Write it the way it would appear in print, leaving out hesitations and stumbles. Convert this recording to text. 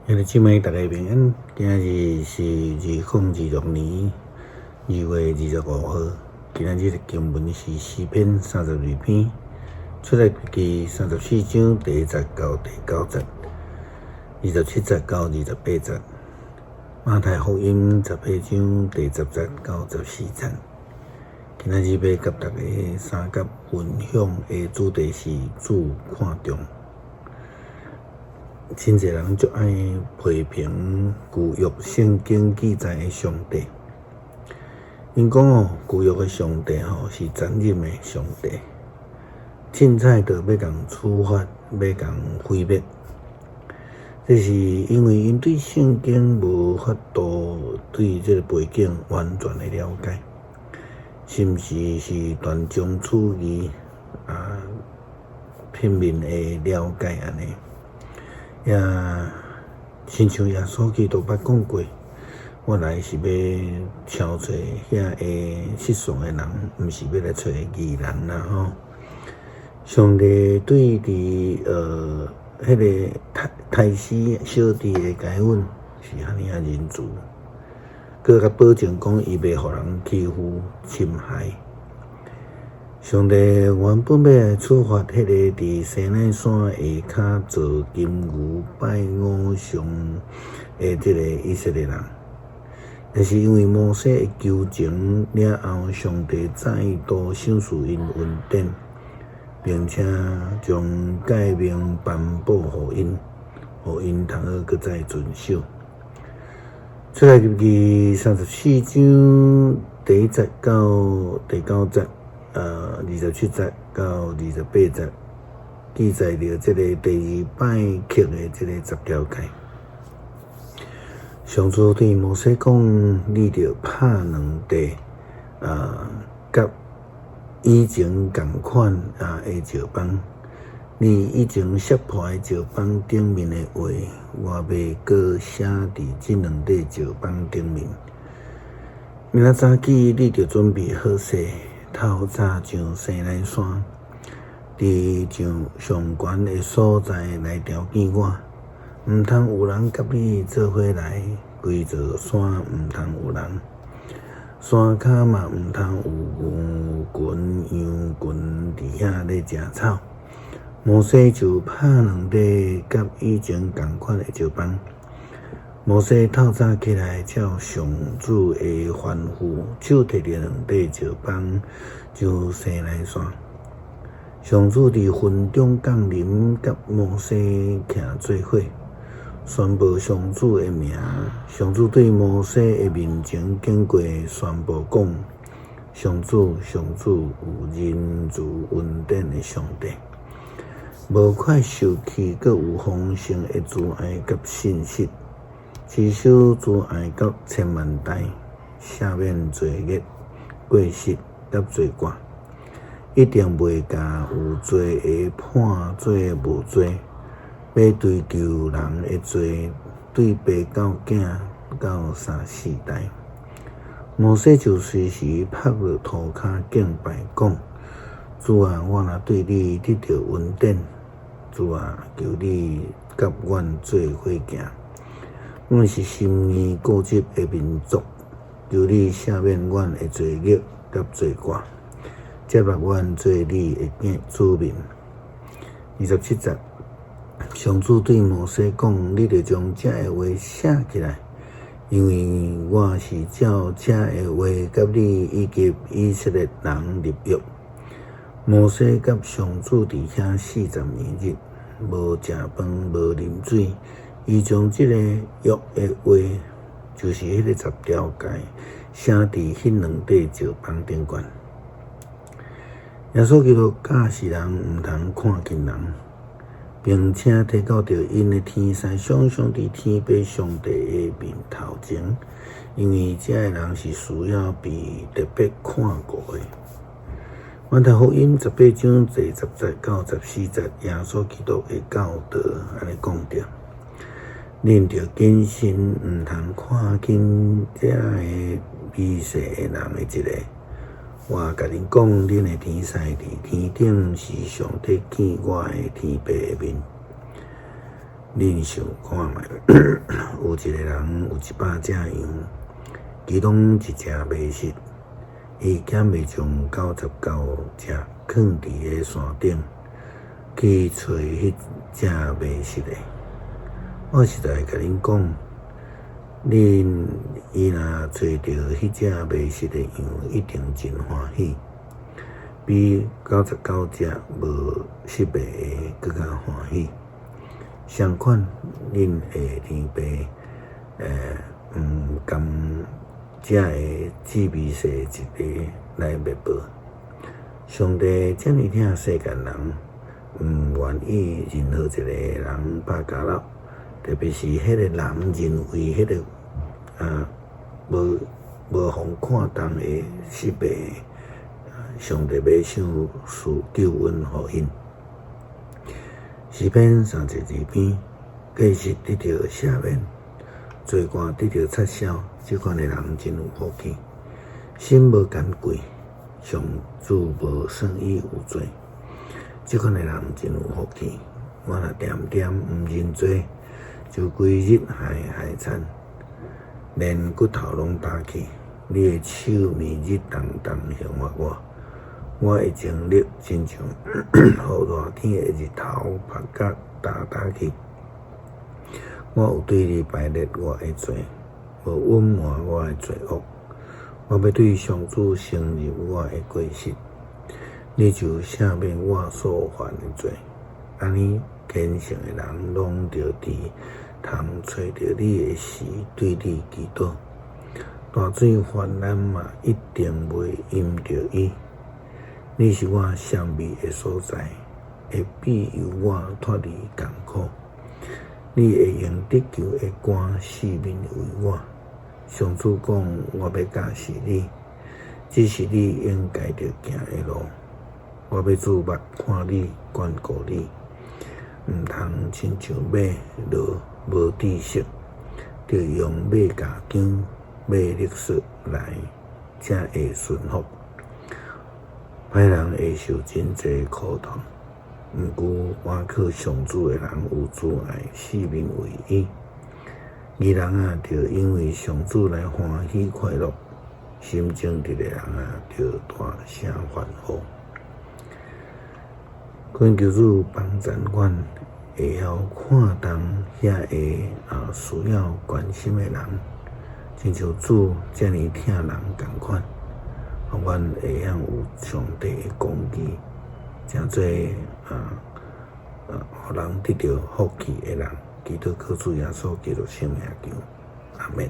兄弟姊妹，大家平安。今日是2026年2月25號。今仔日的經文是詩篇32篇，出埃及記34章第一節到第九節，27節到28節。馬太福音18章第十節到14節。今仔日欲佮大家相佮分享的主題是主看重。真濟人足愛批評舊約聖經記載的上帝，𪜶講哦，舊約的上帝吼是殘忍的上帝，凊彩就欲共處罰，欲共毀滅。這是因為𪜶對聖經無法度對這个背景完全的了解，甚至是斷章取義啊，片面的了解按呢。也親像耶穌基督捌講過，我來是欲召找遐个失喪的人，毋是欲來揣義人啦吼。上帝對佇彼个刣死小弟的該隱是遐爾仔仁慈，閣共保證講伊袂予人欺負侵害。上帝原本欲來處罰彼个佇西奈山下跤造金牛拜偶像的這个以色列人，但是因為摩西的求情了後，上帝再度賞賜𪜶恩典，並且將誡命頒布予𪜶，予𪜶通好閣再遵守。出埃及記34章第一節到第九節。27節到28節，記載著這个第二擺刻的這个十條誡。上主對摩西講：你著拍兩塊佮以前仝款啊的石枋，你以前摔破的石枋頂面的話，我欲閣寫佇這兩塊石枋頂面。明仔早起，你著準備好勢。透早上西奈山，佇上上懸的所在來朝見我，毋通有人佮你做伙來，規座山毋通有人，山跤嘛毋通有牛群、羊群佇遐咧食草。摩西就拍兩塊佮以前仝款的石枋。摩西透早起來，照上主的吩咐，手提著兩塊石枋，上西奈山。上主佇雲中降臨，佮摩西徛做伙，宣布上主的名。上主對摩西的面前經過，宣布講：上主，上主，有仁慈恩典的上帝，無快受氣，閣有豐盛的慈愛佮信實。持守慈愛到千萬代，赦免罪孽、過失佮罪過，一定袂共有罪的判做無罪，欲追究人的罪，對爸到囝到三四代。摩西就隨時趴落塗跤敬拜，講：主啊，我若對你得著恩典，主啊，求你佮阮做伙行。阮是心硬固執的民族，求你赦免阮的罪孽佮罪過，接納阮做你的子民。27節，上主對摩西講：你著將這个話寫起來，因為我是照這个話佮你以及以色列人立約。摩西佮上主佇遐四十年日，無食飯，無啉水。伊將這个約的話，就是彼个十條誡，寫佇彼兩塊石枋頂懸。耶穌基督教示人毋通看輕人，並且提到著𪜶的天使常常佇天父上帝的面頭前，因為這个人是需要被特別看顧的。馬太福音18章第十節到14節，耶穌基督的教導按呢講著。恁著謹慎，毋通看輕遮个微細的人的一个。我共恁講，恁的天使佇天頂時常咧見我的天父的面。恁想看覓，有一个人有100隻羊，其中一隻迷失，伊敢袂將99隻囥佇个山頂，去揣彼隻迷失的？我實在共恁講，恁伊若揣著彼隻迷失的羊，一定真歡喜，比99隻無失迷的閣較歡喜。相款，恁的天父，毋甘遮个姊微細一个來滅無。上帝遮爾疼世間人，毋願意任何一个人拍交落，特別是彼個人認為彼個無予看重的失迷，上帝欲賞賜救恩予𪜶。詩篇32篇，過失得著赦免，罪過得著擦銷，這款的人真有福氣。心無奸詭，上主無算伊有罪，這款的人真有福氣。我若恬恬毋認罪，就規日害害慘，連骨頭攏焦去。你的手暝日當當刑罰我。我的精力親像予熱天的日頭曝甲焦焦去。我有對你排列我的罪，無隱瞞我的罪惡。我欲對上主承認我的過失，你就赦免我所犯的罪。按呢虔誠的人攏著佇通揣著你的時，對你祈禱。大水泛濫嘛，一定袂淹著伊。你是我閃避的所在，會庇佑我脫離艱苦。你會用得救的竿四面圍我。上主講：我欲教示你，這是你應該著行的路。我欲注目看你，堅固你，毋通親像馬驢無知識，著用馬鉸鉗、馬勒索來，才會順服。歹人會受真濟苦痛，毋過倚靠上主的人有慈愛，四面圍伊。義人啊，著因為上主來歡喜快樂；心正直的人啊，著大聲歡呼。懇求主幫贊阮，會曉看重遐个需要關心的人，親像主遮爾疼人仝款。阮會曉有上帝的公義，成做予人得著福氣的人。祈禱靠主耶穌基督聖名求，阿們。